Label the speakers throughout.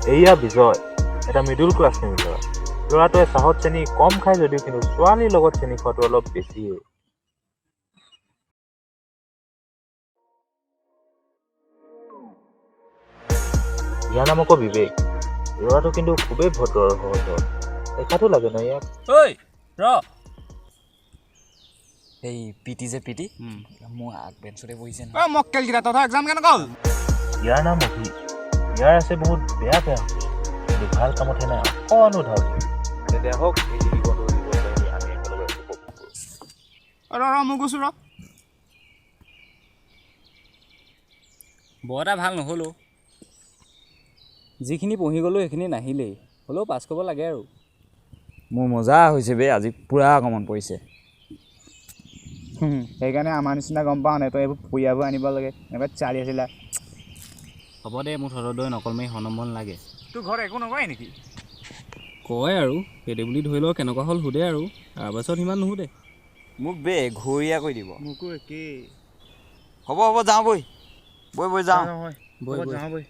Speaker 1: এইয়া বিজয়, এটা middle class family ল'ৰা। ল'ৰাটোৱে চাহত চেনি কম খায় যদিও কিন্তু ছোৱালীৰ লগত চেনি খোৱাটো অলপ বেছিয়ে। ইয়াৰ নাম আকৌ বিবেক। ল'ৰাটো কিন্তু খুবেই ভদ্ৰ আৰু সহজ সৰল। দেখাতো লাগে ন ইয়াক।
Speaker 2: ঐ ৰ,
Speaker 3: এই পিটি যে পিটি মোৰ আগ বেঞ্চতে বহিছে নহয়।
Speaker 4: অ মক্কেলকেইটা, তহঁতৰ এক্সাম কেনেকুৱা হ'ল?
Speaker 1: ইয়াৰ নাম অভি। ইয়াৰ আছে বহুত বেয়া বেয়া, কিন্তু ভাল কামতহে নাই অকণো ধাউতি। তেন্তে আহক, এই তিনি বন্ধুৰ জীৱন কাহিনী আমি একেলগে উপভোগ কৰোঁ।
Speaker 4: অ, ৰ ৰ, মই গৈছোঁ ৰ।
Speaker 2: বৰ এটা ভাল নহ'ল অ'। যিখিনি পঢ়ি গ'লোঁ সেইখিনি নাহিলেই, হ'লেও পাছ কৰিব লাগে আৰু।
Speaker 3: মোৰ মজা হৈছে বে, আজি পূৰা অকণমান পৰিছে।
Speaker 4: সেইকাৰণে আমাৰ নিচিনা গম পাওঁ নাই, তই এইবোৰ পুৰিয়াবোৰ আনিব লাগে, এনেকুৱা চালি আছিলা।
Speaker 2: হ'ব দে, মোৰ তহঁতৰ দৰে নকল মাৰি সনম্বন লাগে।
Speaker 4: তোৰ ঘৰত একো নকয় নেকি?
Speaker 2: কয় আৰু, সেইটো বুলি ধৰি লওঁ কেনেকুৱা হ'ল সোধে আৰু, তাৰপাছত সিমান নুসুধে।
Speaker 3: মোক বে ঘূৰীয়া কৰি দিব।
Speaker 4: মোকো একেই।
Speaker 3: হ'ব হ'ব, যাওঁ বৈ বৈ বৈ যাওঁ।
Speaker 4: নহয়।
Speaker 2: বৈ বৈ।
Speaker 4: যাওঁ বৈ।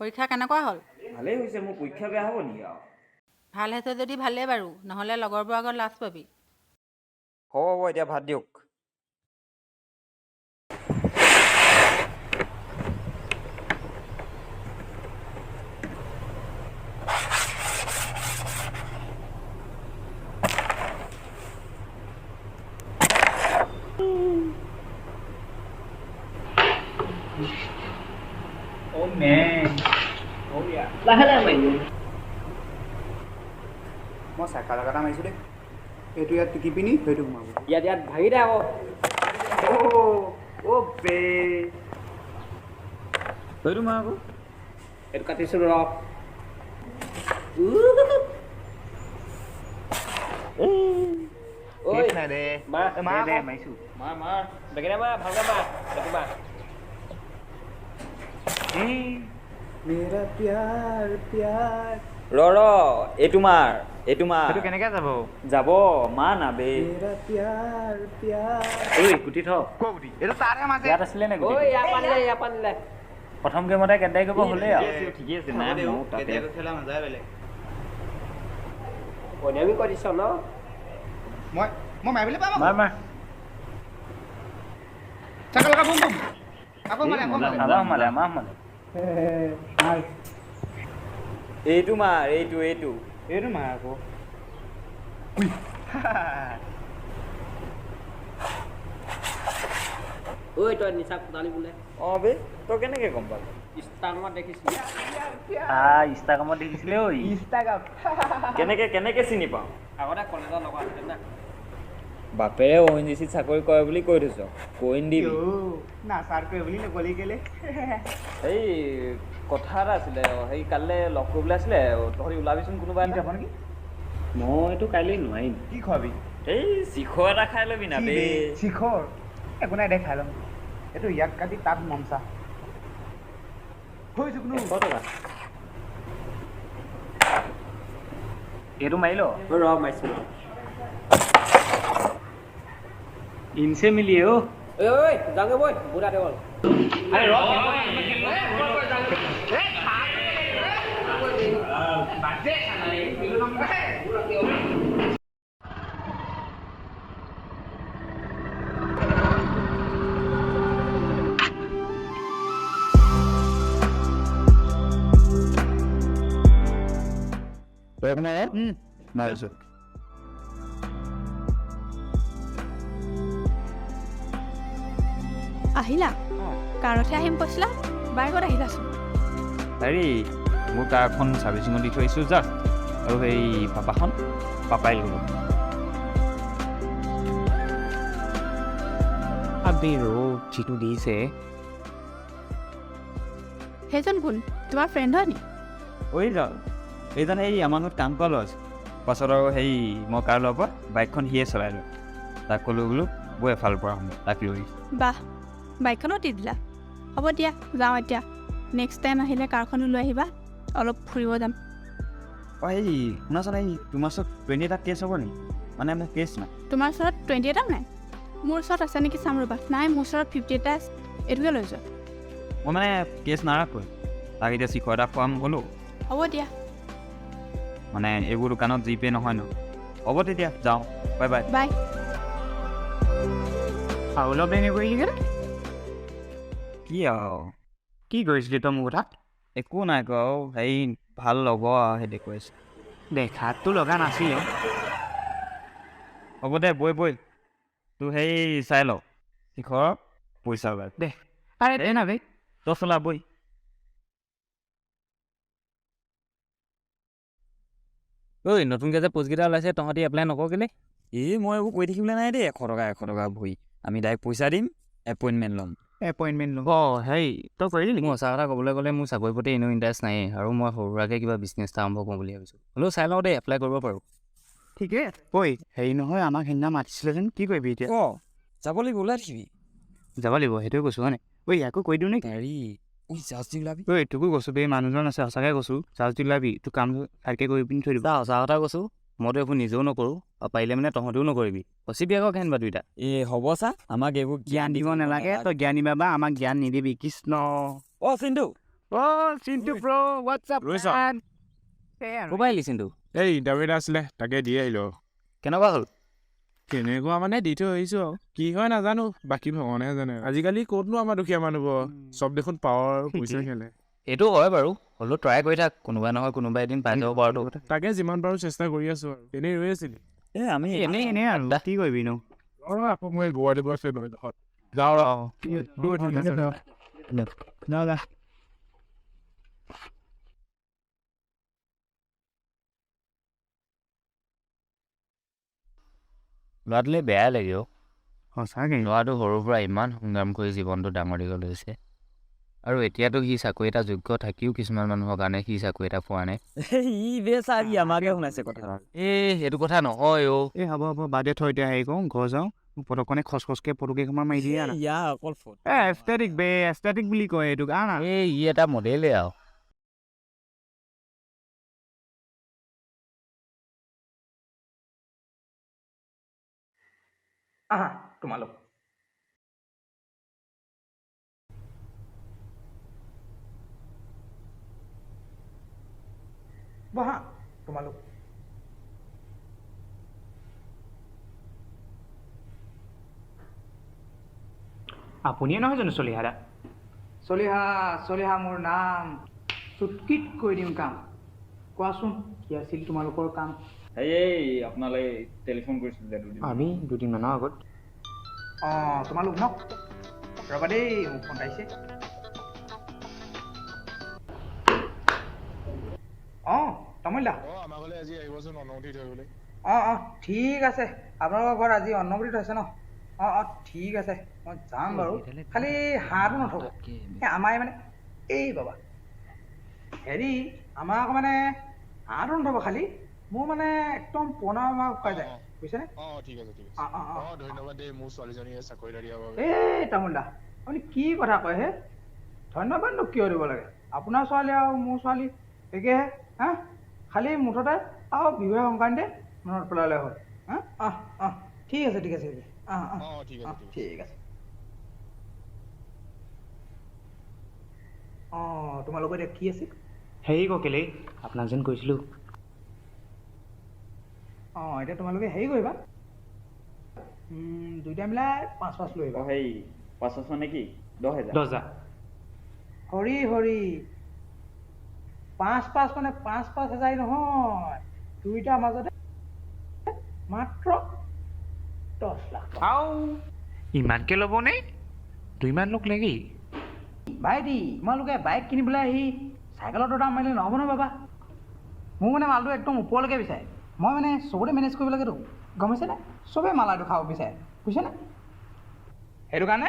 Speaker 5: পৰীক্ষা কেনেকুৱা হ'ল?
Speaker 3: ভালেই হৈছে। মোৰ পৰীক্ষা বেয়া হ'ব নেকি আৰু?
Speaker 5: ভাল হৈছে যদি ভালেই বাৰু, নহ'লে লগৰবোৰৰ আগত লাজ পাবি।
Speaker 3: হ'ব হ'ব, এতিয়া ভাত দিয়ক।
Speaker 6: লাহে লাহে মাৰিবি।
Speaker 4: মই চাকা লগা এটা মাৰিছোঁ দেই, এইটো ইয়াত টিকি পিনি সেইটো সোমাব।
Speaker 6: ইয়াত ইয়াত ভাঙি দে আকৌ।
Speaker 4: অ' বে।
Speaker 3: তইতো মাৰ আকৌ।
Speaker 6: এইটো কাটিছোঁ ৰ। ঐ
Speaker 4: নাই দে।
Speaker 6: মাৰ।
Speaker 4: মাৰ দে, মাৰিছোঁ।
Speaker 6: মাৰ মাৰ, বেগেৰে মাৰ, ভালকে মাৰ, এইটো মাৰ।
Speaker 4: মেৰা প্যাৰ প্যাৰ।
Speaker 3: ৰ ৰ, এইটো মাৰ, এইটো মাৰ।
Speaker 4: সেইটো কেনেকৈ যাব?
Speaker 3: যাব, মাৰ না বে।
Speaker 4: মেৰা প্যাৰ প্যাৰ।
Speaker 2: ঐ গুটি থ।
Speaker 4: ক গুটি, এইটো তাৰে মাজে
Speaker 2: ইয়াত আছিলে নে
Speaker 6: ঐ
Speaker 2: গুটি?
Speaker 6: ইয়াৰ পানিলে, ইয়াৰ পানিলে।
Speaker 2: প্ৰথম গেমতে কেডাই কৰিব হ'লেই আৰু।
Speaker 3: ঠিকে আছে, নাই মোৰ তাতে।
Speaker 4: খেলা মজাই বেলেগ।
Speaker 6: অনিয়মি কৰি দিছ ন?
Speaker 4: মই মই মাৰিবলৈ পাম।
Speaker 2: মাৰ মাৰ।
Speaker 4: চাকা লগা বুম বুম, আকৌ মাৰে, আকৌ মাৰে।
Speaker 2: আমাৰ সোমালে, আমাৰ সোমালে।
Speaker 3: এইটো মাৰ, এইটো এইটো।
Speaker 4: এইটো মাৰ আকৌ।
Speaker 6: ঐ তই নিচা কোদালি বোলে।
Speaker 3: অঁ বে, তই কেনেকৈ গম পালি?
Speaker 6: ইনষ্টাগ্ৰামত দেখিছিলোঁ।
Speaker 2: ইনষ্টাগ্ৰামত দেখিছিলে ঐ।
Speaker 4: ইনষ্টাগ্ৰাম।
Speaker 3: কেনেকৈ কেনেকৈ চিনি পাওঁ?
Speaker 6: আগতে কলেজৰ লগৰ আছিলে না।
Speaker 3: বাপেৰে অ' এন জি চিত চাকৰি কৰে বুলি কৈ থৈছ, কৈ নিদিবি।
Speaker 4: না ছাৰ কৰে বুলি নকলি কেলে?
Speaker 3: এই কথা এটা আছিলে, সেই কাইলৈ লগ কৰিবলৈ আছিলে, তহঁতি ওলাবিচোন কোনোবা এটা।
Speaker 4: যাব নেকি?
Speaker 2: মইতো কাইলৈ নোৱাৰিম।
Speaker 4: কি খোৱাবি?
Speaker 3: এই শিখৰ এটা খাই ল'বি না বে।
Speaker 4: শিখৰ একো নাই দে, খাই ল'ম। এইটো ইয়াক কাটি তাত মমচা হৈ যোগনো।
Speaker 2: 100 টকা। এইটো মাৰি ল।
Speaker 6: ৰ মাৰিছোঁ ৰ।
Speaker 2: ইনচে মিলিয়ে অ'।
Speaker 6: ঐ ঐ যাওঁগে বৈ, বুঢ়া দেৱল।
Speaker 7: আহিলা? কাৰতহে আহিম কৈছিলা, বাইকত আহিলাচোন।
Speaker 3: হেৰি, মোৰ কাৰখন ছাৰ্ভিচিঙত দি থৈ আহিছোঁ জাষ্ট, আৰু সেই পাপাখন পাপাই লৈ গ'ল।
Speaker 2: আবে ৰ'দ যিটো দিছে।
Speaker 7: সেইজন কোন, তোমাৰ ফ্ৰেণ্ড হয় নি?
Speaker 3: এইজন এইজন সেই আমাৰ ঘৰত কাম কৰা ল'ৰা আছে। পাছত আৰু সেই মই কাৰ লোৱাৰ পৰা বাইকখন সিয়ে চলাই লয়। তাক ক'লোঁ বোলো বৈ এফালৰ পৰা আহোঁ, তাক লৈ আহিছোঁ।
Speaker 7: বাহ, বাইকখনো দি দিলা। হ'ব দিয়া, যাওঁ এতিয়া। নেক্সট টাইম আহিলে কাৰখনো লৈ আহিবা, অলপ ফুৰিব যাম।
Speaker 3: অঁ এই শুনাচোন, এই তোমাৰ ওচৰত 20 এটা কেছ হ'ব নেকি? মানে মোৰ কেছ নাই।
Speaker 7: তোমাৰ ওচৰত 20 এটাও নাই? মোৰ ওচৰত আছে নেকি চাম ৰ'বা। নাই, মোৰ ওচৰত 50 এটা আছে, এইটোকে লৈ যোৱা।
Speaker 3: মই মানে কেছ নাৰাখোঁ। তাক এতিয়া শিখৰ এটা খুৱাম গ'লো।
Speaker 7: হ'ব দিয়া।
Speaker 3: মানে এইবোৰ দোকানত জিপে' নহয় ন। হ'ব তেতিয়া যাওঁ, বাই বাই।
Speaker 7: বাই।
Speaker 4: আৰু অলপ দেৰি নকৰিলি
Speaker 3: কি আৰু
Speaker 4: কি কৰিছিলি তই মোৰ কথাত?
Speaker 3: একো নাই কোৱা অ', হেৰি ভাল লগৰ আৰু সেই দেখুৱাইছে।
Speaker 4: দেখাততো লগা নাছিলে।
Speaker 3: হ'ব দে বৈ বৈ, তোৰ সেই চাই ল শিখৰ পইচা ওলাই
Speaker 4: দে। আৰে দে না বে,
Speaker 3: তই চলা বৈ।
Speaker 2: ঐ নতুনকৈ যে প'ষ্টকেইটা ওলাইছে তহঁতি এপ্লাই নকৰ কেলে?
Speaker 3: এই মই এইবোৰ কৰি থাকিবলৈ নাই দেই। 100 টকা 100 টকা ভৰি আমি ডাইৰেক্ট পইচা দিম, এপইণ্টমেণ্ট ল'ম।
Speaker 4: এপইণ্টমেণ্ট ল'ম। অঁ হেৰি তই কৰিলি নেকি?
Speaker 2: মোৰ সঁচা কথা ক'বলৈ গ'লে মোৰ চাকৰিৰ প্ৰতি এনেও ইণ্টাৰেষ্ট নায়েই আৰু মই সৰু সুৰাকৈ কিবা বিজনেছ এটা আৰম্ভ কৰোঁ বুলি ভাবিছোঁ। হ'লেও চাই লওঁ দেই, এপ্লাই কৰিব পাৰোঁ।
Speaker 4: ঠিকেই আছে। ঐ হেৰি নহয়, আমাক সেইদিনা মাতিছিলে যেন, কি কৰিবি এতিয়া?
Speaker 3: অঁ যাব লাগিব, ওলাই থাকিবি।
Speaker 4: যাব লাগিব, সেইটোৱে কৈছোঁ হয় নাই? ঐ ইয়াকো কৈ দিওঁ নেকি?
Speaker 3: হেৰি ঐ জাজ দি ওলাবি।
Speaker 4: ঐ তোকো কৈছোঁ বে, মানুহজন আছে সঁচাকৈ কৈছোঁ, জাজ দি ওলাবি, তোৰ কামটো ভালকৈ কৰি পিনি থৈ দিব।
Speaker 2: চা সঁচা কথা কৈছোঁ, মইতো একো নিজেও নকৰোঁ আৰু পাৰিলে মানে তহঁতেও নকৰিবি। ফচিবি আকৌ কেন বা দুইটা।
Speaker 3: এই হ'ব চা, আমাক এইবোৰ
Speaker 4: জ্ঞান দিব নালাগে, তই জ্ঞানী বাবা, আমাক জ্ঞান নিদিবি। কৃষ্ণ।
Speaker 3: অ' চিন্তু।
Speaker 4: অ' চিন্তু ব্ৰ, হোৱাটছআপ?
Speaker 8: ৰৈছ।
Speaker 2: ক'ৰপৰা আহিলি চিন্তু?
Speaker 8: এই ইণ্টাৰভিউ এটা আছিলে, তাকে দি আহিলোঁ।
Speaker 2: কেনেকুৱা হ'ল?
Speaker 8: কেনেকুৱা মানে দি থৈ আহিছোঁ আৰু, কি হয় নাজানো, বাকী ভগৱানেহে জানে। আজিকালি ক'তনো আমাৰ দুখীয়া মানুহবোৰ, চব দেখোন পাৱাৰ পইচা খেলে।
Speaker 2: এইটো হয় বাৰু, হ'লেও ট্ৰাই কৰি থাক, কোনোবা নহয় কোনোবা এদিন পাই যাব পাৰতো।
Speaker 8: তাকে যিমান পাৰোঁ চেষ্টা কৰি আছোঁ আৰু। এনেই ৰৈ আছিলি?
Speaker 3: এই আমি
Speaker 4: এনেই এনেই আৰু কি কৰিবি নো?
Speaker 8: আকৌ মই গোৱা দিব আছে নহয় যাওঁ।
Speaker 2: ল'ৰাটোলৈ বেয়াই লাগে অ'।
Speaker 4: সঁচাকৈ
Speaker 2: ল'ৰাটো সৰুৰ পৰা ইমান সংগ্ৰাম কৰি জীৱনটো ডাঙৰ দীঘল হৈছে আৰু এতিয়াতো সি চাকৰি এটা যোগ্য থাকিও কিছুমান মানুহৰ কাৰণে সি চাকৰি এটা পোৱা নাই।
Speaker 3: ই বে চা, ই আমাকে শুনাইছে কথা।
Speaker 2: এই সেইটো কথা নহয় অ'।
Speaker 4: এই হ'ব হ'ব, বাদ দে, থৈ এতিয়া হেৰি কৰোঁ, ঘৰ যাওঁ। মোক পটকনে খচ খচকৈ ফটো কেইখনমান মাৰি দিয়ে আনা।
Speaker 3: ইয়াৰ অকল ফটো।
Speaker 4: এ এষ্টেটিক বে, এষ্টেটিক বুলি কয় এইটোক, আনা।
Speaker 2: এই ই এটা মডেলেই আৰু।
Speaker 4: আহা তোমালোক। বহা তোমালোক। আপুনিয়ে নহয় জানো চলিহা দা?
Speaker 9: চলিহা, চলিহা মোৰ নাম, চুটকিত কৰি দিম কাম। কোৱাচোন কি আছিল তোমালোকৰ কাম?
Speaker 3: এই আপোনালৈ টেলিফোন কৰিছিলোঁ যে দুদিন।
Speaker 4: আমি দুদিনমানৰ আগত।
Speaker 9: অঁ তোমালোক ন, ৰ'বা দেই, মোক ফোন আহিছে। অঁ তামোল দা।
Speaker 8: আমাৰ ঘৰলৈ আজি আহিবচোন অন্নমুঠি ধৰিবলৈ।
Speaker 9: অঁ অঁ ঠিক আছে, আপোনালোকৰ ঘৰত আজি অন্নমুঠি থৈছে ন? অঁ অঁ ঠিক আছে, মই যাম বাৰু, খালি হাঁহটো নথ'ব। এই আমাৰ মানে এই বাবা হেৰি, আমাৰ আকৌ মানে হাঁহটো নথ'ব খালি, মোৰ মানে একদম পুৰণা বেমাৰ শুকাই যায়, বুজিছেনে?
Speaker 8: অঁ ঠিক আছে ঠিক আছে।
Speaker 9: অঁ অঁ অঁ
Speaker 8: অঁ ধন্যবাদ দেই, মোৰ ছোৱালীজনীয়ে চাকৰি এটা দিয়াৰ বাবে।
Speaker 9: এই তামোল দা, আপুনি কি কথা কয় হে? ধন্যবাদনো কিয় দিব লাগে? আপোনাৰ ছোৱালী আৰু মোৰ ছোৱালী একেহে। হা খালি মুঠতে আৰু বিহুৱে সংক্ৰান্তিয়ে মনত পেলালে হ'ল। হা অঁ অঁ ঠিক আছে ঠিক আছে অঁ অঁ
Speaker 8: অঁ ঠিক আছে
Speaker 9: অঁ ঠিক আছে। অঁ তোমালোকৰ এতিয়া কি আছিল?
Speaker 4: হেৰি ক কেলেই আপোনাক যেন কৈছিলোঁ।
Speaker 9: অঁ এতিয়া তোমালোকে হেৰি কৰিবা, দুইটা মিলাই 5 5 লৈ আহিবা।
Speaker 3: অঁ সেই 5 5 মানে কি 10,000?
Speaker 4: 10,000।
Speaker 9: হৰি হৰি, 5 5 মানে 5 5 হাজাৰ নহয়, দুইটাৰ মাজতে মাত্ৰ 10 লাখ টকা।
Speaker 4: আও ইমানকৈ ল'বনে? দুইমান লোক নেকি?
Speaker 9: ভাইটি তোমালোকে বাইক কিনিবলৈ আহি চাইকেলত দাম মাৰিলে নহ'ব নহয় বাবা। মোৰ মানে মালটো একদম ওপৰলৈকে বিচাৰে, মই মানে চবতে মেনেজ কৰিব লাগেতো, গম পাইছেনে? চবেই মালাটো খাব বিচাৰে, বুজিছেনে? সেইটো কাৰণে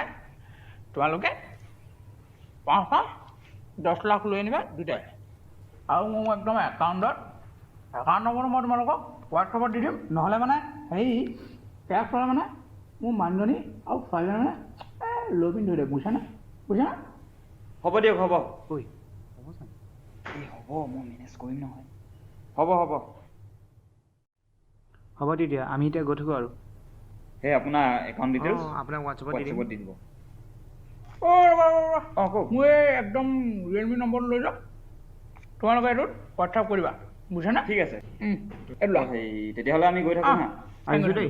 Speaker 9: তোমালোকে 5 5 10 লাখ লৈ আনিবা দুটাই, আৰু মোৰ একদম একাউণ্টত একাউণ্ট নম্বৰটো মই তোমালোকক হোৱাটছএপত দি দিম। নহ'লে মানে হেৰি কেছ ল'লে মানে মোৰ মানুহজনী আৰু ছোৱালীজনী মানে লৈ পিনি ধৰি দিয়ে, বুজিছানে? বুজিছানে?
Speaker 3: হ'ব দিয়ক, হ'ব।
Speaker 4: ঐ
Speaker 3: এই হ'ব, মই মেনেজ কৰিম নহয়। হ'ব হ'ব
Speaker 4: হ'ব তেতিয়া আমি এতিয়া গৈ থাকোঁ আৰু।
Speaker 3: সেই আপোনাৰ একাউণ্ট ডিটেইলছ
Speaker 4: অঁ আপোনাক হোৱাটছএপত দি দিম।
Speaker 3: হোৱাটছএপত দি দিব।
Speaker 9: অঁ ৰ'বা ৰ'বা, অঁ কওক। মোৰ এই একদম ৰিয়েলমি নম্বৰটো লৈ যাওক, তোমালোকে এইটোত হোৱাটছআপ কৰিবা, বুজিছানে?
Speaker 3: ঠিক আছে,
Speaker 9: এইটো লোৱা।
Speaker 3: হেৰি তেতিয়াহ'লে আমি গৈ থাকোঁ। হা,
Speaker 4: আহিছোঁ দেই।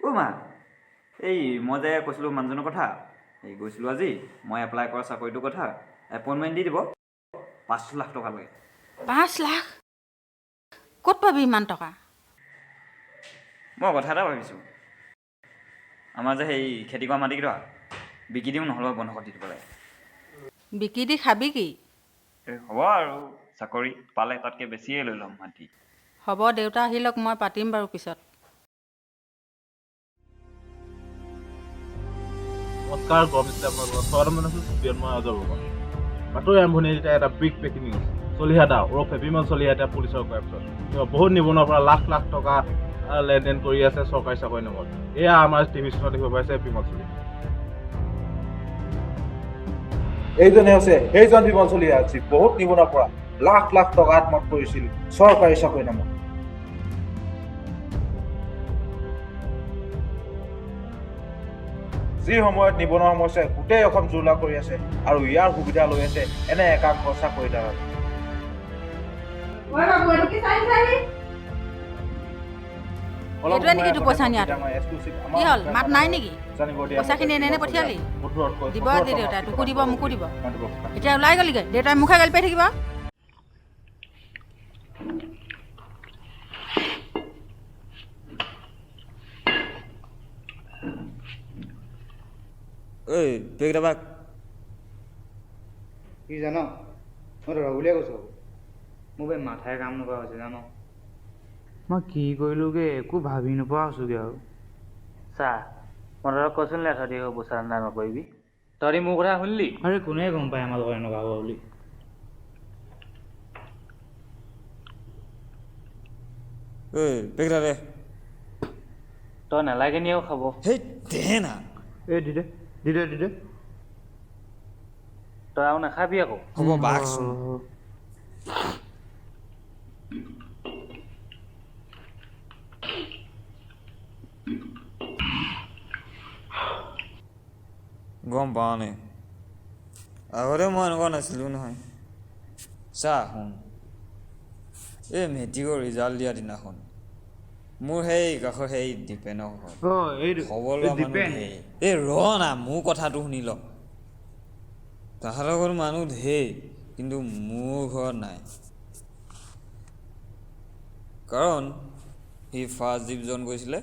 Speaker 3: অ' মা, এই মই যে কৈছিলোঁ মানুহজনৰ কথা, এই গৈছিলোঁ আজি মই এপ্লাই কৰা চাকৰিটোৰ কথা, এপইণ্টমেণ্ট দি দিব, 5 লাখ টকা লাগে।
Speaker 5: 5 লাখ? ক'ত পাবি ইমান টকা?
Speaker 3: মই কথা এটা ভাবিছোঁ, আমাৰ যে সেই খেতি কৰা মাটিকেইডৰা বিকি দিওঁ, নহ'লে বন্ধকত দি দিব লাগে।
Speaker 5: বিকি দি খাবি কি?
Speaker 3: হ'ব আৰু, চাকৰি পালে তাতকৈ বেছিয়ে লৈ ল'ম মাটি।
Speaker 5: হ'ব, দেউতা আহি লওক, মই পাতিম বাৰু পিছত।
Speaker 8: নমস্কাৰ, গৰম দিছিলে আপোনালোকৰ স্বাগতম জনাইছোঁ। ষ্টুডিঅ'ত মই অজয় বৰ্মন। বাতৰি আৰম্ভণি এতিয়া এটা বিগ ব্ৰেকিং নিউজ। চলিহা দা ওৰফে বিমল চলিহা এতিয়া পুলিচৰ কৰাপশ্যন। বহুত নিবনুৱাৰ পৰা লাখ লাখ টকা লেনদেন কৰি আছে চৰকাৰী চাকৰি নামত। এয়া আমাৰ টিভি স্ক্ৰীণত দেখিব পাইছে বিমল চলিহা। এইজনে হৈছে সেইজন বিমল চলিহা যি বহুত নিবনুৱাৰ পৰা লাখ লাখ টকা আত্মসাৎ কৰিছিল চৰকাৰী চাকৰি নামত। যি সময়ত নিবনুৱা সমস্যাই গোটেই অসম জুৰুলা কৰি আছে আৰু ইয়াৰ সুবিধা লৈ আছে এনে একাংশ চাকৰিদাৰ।
Speaker 5: কি হ'ল, মাত নাই নেকি? পইচাখিনি এনে এনে পঠিয়ালি? দিব আজি দেউতাই, তোকো দিব মোকো দিব। এতিয়া ওলাই গ'লিগৈ, দেউতাই মুখে গালি পাই থাকিব।
Speaker 3: ঐ বেগ এটা
Speaker 4: কি জান, মই দাদা বুলিয়ে কৈছোঁ, মোৰ বে মাথাই কাম নকৰা হৈছে জান। মই কি কৰিলোঁগৈ একো ভাবি নোপোৱা হৈছোঁগৈ আৰু।
Speaker 2: চা, মই তহঁতক কৈছিলোঁ নাই তহঁতি সেইবোৰ ধান্দা নকৰিবি, তহঁতি মোৰ কথা শুনিলি?
Speaker 4: আৰে কোনে গম পায় আমাৰ লগত এনেকুৱা হ'ব বুলি।
Speaker 3: ঐ বেগ এটা দে।
Speaker 2: তই নালাগে নি আৰু খাব।
Speaker 3: সেই দে না।
Speaker 4: এই দি দে, দি দে, দি দে।
Speaker 2: তই আৰু নাখাবি আকৌ।
Speaker 3: হ'ব বাকচোন। গম পাৱ নে, আগতে মই এনেকুৱা নাছিলোঁ নহয়। চা শুন, এই মেট্ৰিকৰ ৰিজাল্ট দিয়া দিনাখন মোৰ সেই কাষৰ সেই দীপেনৰ ঘৰত খবৰ লোৱা মানুহ ধেৰ। এই ৰ না, মোৰ কথাটো শুনি ল। তাহাঁতৰ ঘৰত মানুহ ধেৰ, কিন্তু মোৰ ঘৰত নাই। কাৰণ সি ফাৰ্ষ্ট ডিভিজন গৈছিলে,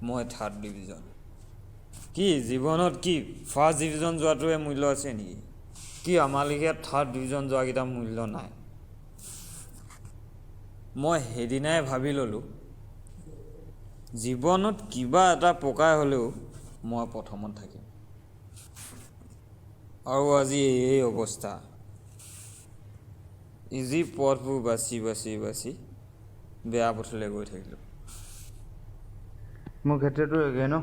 Speaker 3: মই থাৰ্ড ডিভিজন। কি জীৱনত কি ফাৰ্ষ্ট ডিভিজন যোৱাটোৱে মূল্য আছে নেকি? কি আমাৰ লেখীয়া থাৰ্ড ডিভিজন যোৱাকেইটা মূল্য নাই? মই সেইদিনাই ভাবি ল'লোঁ, জীৱনত কিবা এটা পকাই হ'লেও মই প্ৰথমত থাকিম। আৰু আজি এই অৱস্থা, ইজি পথবোৰ বাছি বাছি বাছি বেয়া পথলৈ গৈ থাকিলোঁ।
Speaker 4: মোৰ ক্ষেত্ৰতো একেই ন।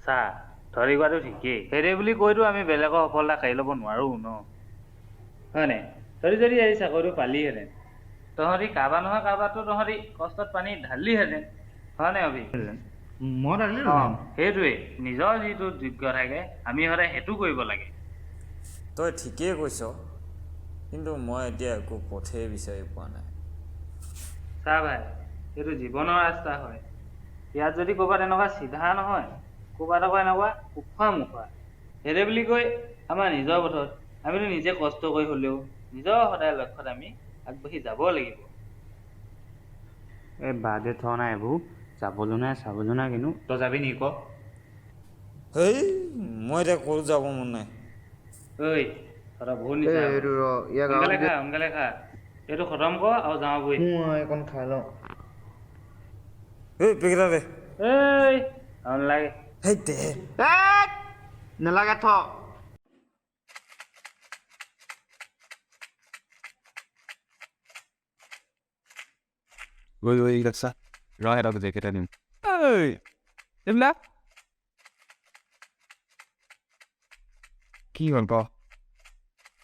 Speaker 2: চা, ধৰি কোৱাটো ঠিকেই, সেইদে বুলি কৈতো আমি বেলেগৰ সফলতা কাঢ়ি ল'ব নোৱাৰোঁ ন, হয় নাই? তহঁতি যদি আজি চাকৰিটো পালিহেঁতেন, তহঁতি কাৰোবাৰ নহয় কাৰোবাৰতো তহঁতি কষ্টত পানী ঢালিহেঁতেন, হয় নাই অভি?
Speaker 4: মই ঢালিলোঁ।
Speaker 2: অঁ, সেইটোৱেই, নিজৰ যিটো যোগ্য থাকে আমি সদায় সেইটো কৰিব লাগে।
Speaker 3: তই ঠিকেই কৈছ, কিন্তু মই এতিয়া একো পথেই বিচাৰি পোৱা নাই।
Speaker 2: চা ভাই, এইটো জীৱনৰ ৰাস্তা হয়। ইয়াত যদি ক'ৰবাত এনেকুৱা চিধা নহয়, ক'ৰবাত আকৌ এনেকুৱা ওখোৱা মোখোৱা। সেইদে বুলি কৈ আমাৰ নিজৰ পথত আমিতো নিজে কষ্ট কৰি হ'লেও নিজৰ সদায় লক্ষ্যত আমি আগবাঢ়ি যাব লাগিব।
Speaker 4: এই বাদে থ নাই, এইবোৰ যাবলৈ নাই চাবলৈ নাই, কিন্তু তই যাবি নেকি ক?
Speaker 3: হেই, মই এতিয়া ক'ত যাব মন নাই।
Speaker 2: ঐ তহঁতৰ বহুত নিচা। সোনকালে খা, সোনকালে খা, এইটো খতম কৰ আৰু যাওঁ বৈ।
Speaker 4: মই অকণ খাই লওঁ।
Speaker 3: এই পেকেট দে।
Speaker 2: এই আৰু নালাগে।
Speaker 3: সেই দে।
Speaker 4: নালাগে থ।
Speaker 8: গৈ গৈ এইবিলাক চা, ৰ সিহঁতক জেকেট আনিম। ঐ এইবিলাক কি হ'ল ক?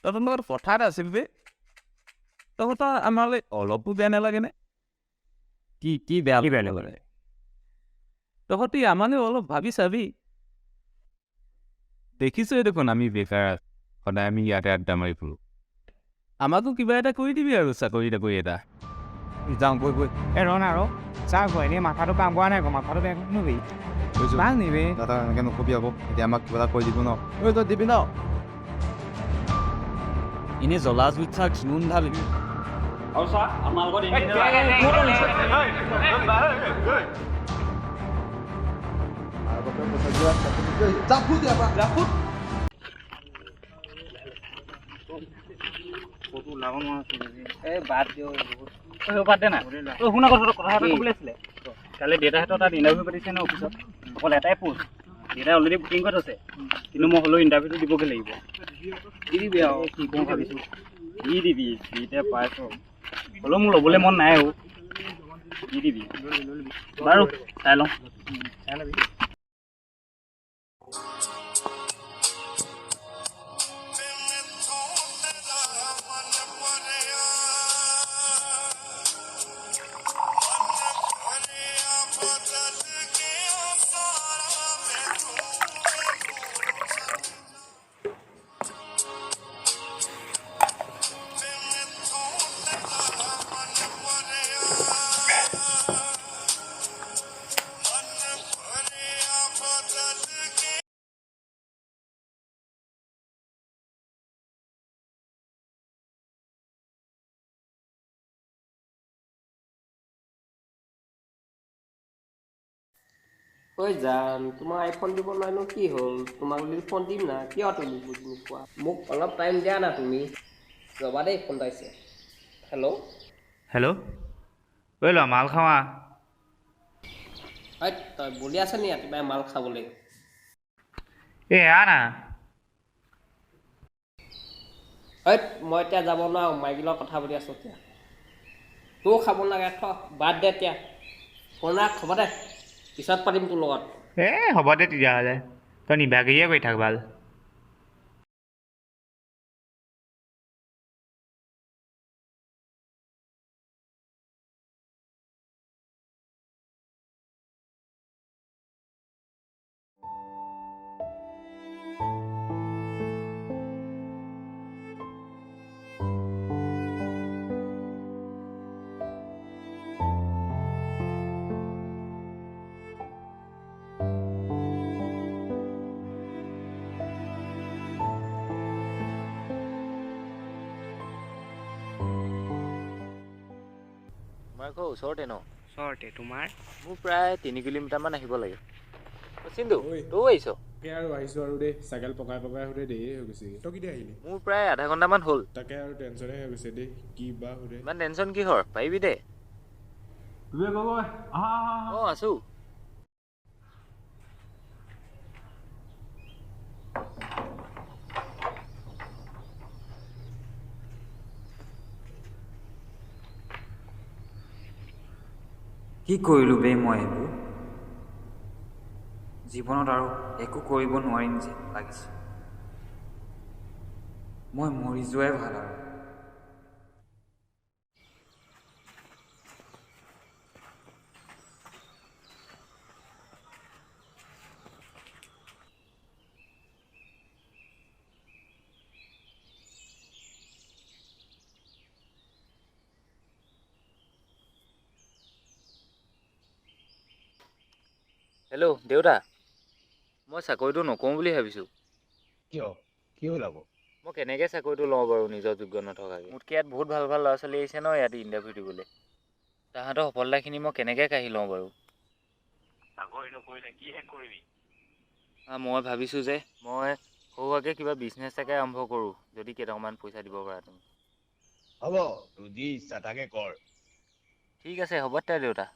Speaker 8: তহঁতৰ লগত কথা এটা আছিল বে, তহঁতৰ আমালৈ অলপো বেয়া নালাগেনে?
Speaker 3: কি কি বেয়া
Speaker 8: কি বেয়া নালাগে?
Speaker 10: তহঁতি আমালৈ অলপ ভাবি চাবি। দেখিছই দেখোন আমি বেকাৰ, সদায় আমি ইয়াতে আড্ডা মাৰি ফুৰোঁ। আমাকো কিবা এটা কৰি দিবি আৰু, চাকৰি তাকৰি এটা।
Speaker 3: যাওঁ বৈ বৈ।
Speaker 4: এই ৰ না ৰ, চা আকৌ এনেই মাথাটো কাম কৰা নাই আকৌ, মাথাটো বেয়া কৰি নবি ভাল নিবি
Speaker 11: দাদা, এনেকৈ নকবি আকৌ, এতিয়া আমাক কিবা এটা কৰি দিব ন। ঐ তই দিবি ন?
Speaker 3: এনেই জ্বলা জুইত চা ঘিউ নাঢালিবি।
Speaker 2: আৰু চা আমাৰ লগত বাদ দে না। শুনা, কথা এটা ক'বলৈ আছিলে। কালি দেউতাহঁতৰ তাত ইণ্টাৰভিউ পাতিছে ন অফিচত, অকল এটাই পোষ্ট, দেউতাই অলৰেডি বুকিং কৰি থৈছে, কিন্তু মই হ'লেও ইণ্টাৰভিউটো দিবগৈ লাগিব। দি দিবি আৰু, কি কওঁ ভাবিছোঁ, দি দিবি। ফ্ৰীতে পাইছ, হ'লেও মোৰ ল'বলৈ মন নাই আৰু, দি দিবি বাৰু, চাই লওঁ। চাই ল'বি।
Speaker 6: ঐ জান, তোমাৰ আইফোন দিব নোৱাৰিনো কি হ'ল? তোমাক যদি ফোন দিম না, কিয় তুমি বুজি নোপোৱা? মোক অলপ টাইম দিয়া না তুমি। ৰ'বা দেই, ফোন পাইছে। হেল্ল'
Speaker 4: হেল্ল', ঐ ল মাল খাৱা।
Speaker 6: ঐ তই বলি আছ নি ৰাতিপুৱাই মাল খাবলৈ?
Speaker 4: এই এয়া না।
Speaker 6: ঐ মই এতিয়া যাব নোৱাৰোঁ, মাইকীৰ লগত কথা পাতি আছোঁ এতিয়া। তোৰ খাব নালাগে, থ বাদ দে এতিয়া। ফোন ৰাখ, হ'ব দে, পিছত পাতিম তোৰ লগত।
Speaker 4: এ হ'ব দে তেতিয়াহ'লে, তই নিভাগিয়ে কৰি থাক ভাল।
Speaker 1: তোমাৰ ঘৰ ওচৰতে ন?
Speaker 4: ওচৰতে। তোমাৰ?
Speaker 1: মোৰ প্ৰায় 3 কিলোমিটাৰমান আহিব লাগে। চিন্তু, তয়ো আহিছ?
Speaker 12: তাকে আৰু আহিছোঁ আৰু দেই, চাইকেল পকাই পকাই সোধে দেৰিয়ে হৈ গৈছেগৈ। তই কেতিয়া আহিলি?
Speaker 1: মোৰ প্ৰায় আধা ঘণ্টামান হ'ল।
Speaker 12: তাকে আৰু টেনশ্যনে হৈ গৈছে দেই, কি বা সোধে।
Speaker 1: ইমান টেনশ্যন কিহৰ, পাৰিবি দে। অঁ আছোঁ।
Speaker 3: কি কৰিলোঁ বে মই এইবোৰ? জীৱনত আৰু একো কৰিব নোৱাৰিম যেন লাগিছে। মই মৰি যোৱাই ভাল আৰু।
Speaker 1: হেল্ল' দেউতা, মই চাকৰিটো নকৰোঁ বুলি ভাবিছোঁ।
Speaker 13: কিয়, কি হ'ল আকৌ?
Speaker 1: মই কেনেকৈ চাকৰিটো লওঁ বাৰু নিজৰ যোগ্য নথকাকৈ? মোতকৈ ইয়াত বহুত ভাল ভাল ল'ৰা ছোৱালী আহিছে ন ইয়াত ইণ্টাৰভিউ দিবলৈ, তাহাঁতৰ সফলতাখিনি মই কেনেকৈ কাঢ়ি লওঁ বাৰু?
Speaker 13: চাকৰি নকৰিলে কিহে কৰিবি?
Speaker 1: মই ভাবিছোঁ যে মই সৰু সুৰাকৈ কিবা বিজনেছ এটাকে আৰম্ভ কৰোঁ, যদি কেইটকামান পইচা দিব পাৰা তুমি।
Speaker 13: হ'ব, তোৰ যি ইচ্ছা তাকে কৰ।
Speaker 1: ঠিক আছে, হ'ব তেতিয়া দেউতা।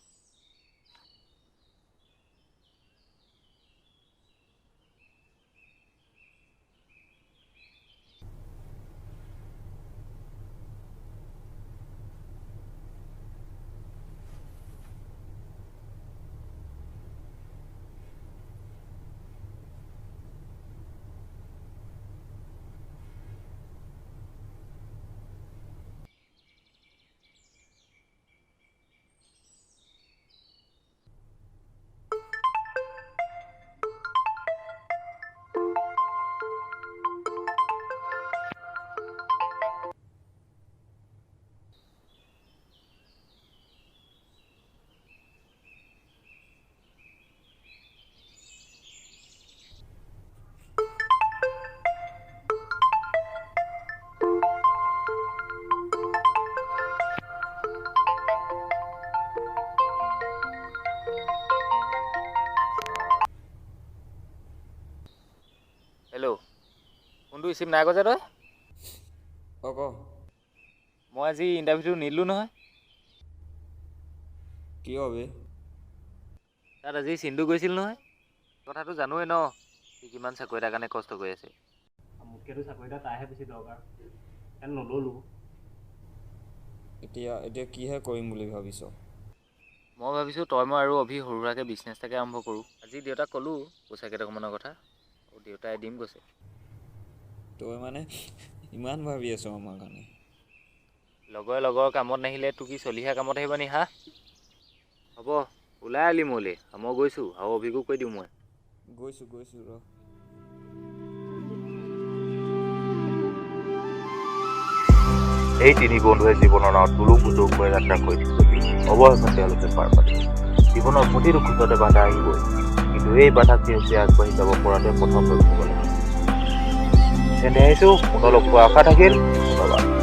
Speaker 2: ফোনটো ৰিচিভ নাই কৰা যে তই?
Speaker 3: অঁ, ক।
Speaker 2: মই আজি ইণ্টাৰভিউটো নিদিলোঁ নহয়।
Speaker 3: কিয় বে?
Speaker 2: তাত আজি চিন্তু গৈছিল নহয়। কথাটো জানোৱেই ন, সি কিমান চাকৰি এটাৰ কাৰণে কষ্ট কৰি আছে। মোতকৈতো চাকৰি এটা তাৰহে বেছি দৰকাৰ, সেইকাৰণে নল'লোঁ।
Speaker 3: এতিয়া এতিয়া কিহে কৰিম বুলি ভাবিছ?
Speaker 2: মই ভাবিছোঁ তই মই আৰু অভি সৰু সুৰাকৈ বিজনেছ এটাকে আৰম্ভ কৰোঁ। আজি দেউতাক ক'লোঁ পইচা কেইটকামানৰ কথা, আৰু দেউতাই দিম কৈছে।
Speaker 3: তই মানে ইমান ভাবি আছ আমাৰ কাৰণে?
Speaker 2: লগৰে লগৰ কামত নাহিলে তোৰ কি চলিহা কামত আহিব নি? হা, হ'ব, ওলাই আলি মোলৈ, মই গৈছোঁ আৰু অভিকো কৈ দিওঁ মই।
Speaker 3: গৈছোঁ গৈছোঁ ৰ।
Speaker 1: এই তিনি বন্ধুৱে জীৱনৰ নাৱত টুলুং ভুটুংকৈ যাত্ৰা কৰিছিল যদিও অৱশেষত তেওঁলোকে পাৰ পালে। জীৱনৰ প্ৰতিটো খোজতে বাধা আহিবই, কিন্তু এই বাধাক নেওচি আগবাঢ়ি যাব পৰাটোৱে প্ৰথম হৈ উঠিব লাগে। তেন্তে আহিছোঁ, পুনৰ লগ পোৱাৰ আশা থাকিল। ধন্যবাদ।